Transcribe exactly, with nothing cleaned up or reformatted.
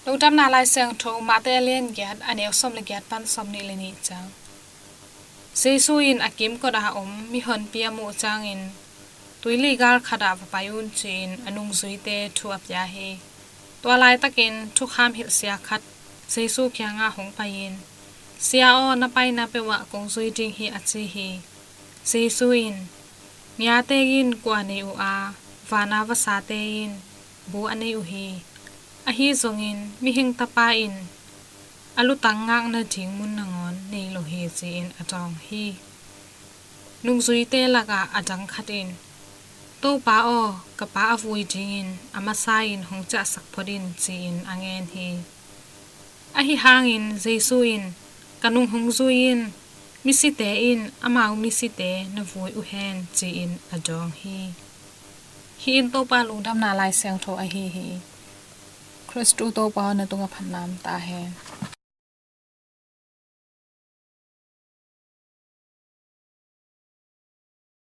Lungdamna Lai Siangtho, Mate a lian giat, a neu sawm le giat pan sawm nih le nih ciang. Jesu in a kimkot a om mihonpi a muh ciangin, "Tuili gal khatah va pai un," ci-in a nungzuite thu a pia hi. Tua laitakin thukham hilhsia khat Jesu kiangah hong pai-in, "Sia aw, na paina peuhah kong zui ding hi," a ci hi. Jesu in, "Ngiate in kua nei uh a, vana vasate in bu a nei uh hi. Ahi zongin Mihing Tapa in a lutang ngakna ding mun nangawn nei lo hi," ci-in a dawng hi. Nungzuite lakah a dang khat in, "Topa aw, ka pa a vui dingin a masa in hong ciahsak phot in," ci-in a ngen hi. Ahi hangin Jesu in, "Ka nung hong zui in, misite in amau misite na vui uh hen," ci-in a dawng hi. Hih in Topa Lungdamna Lai Siangtho ahi hi. Khristu Topa aw, na tungah phatna om ta hen.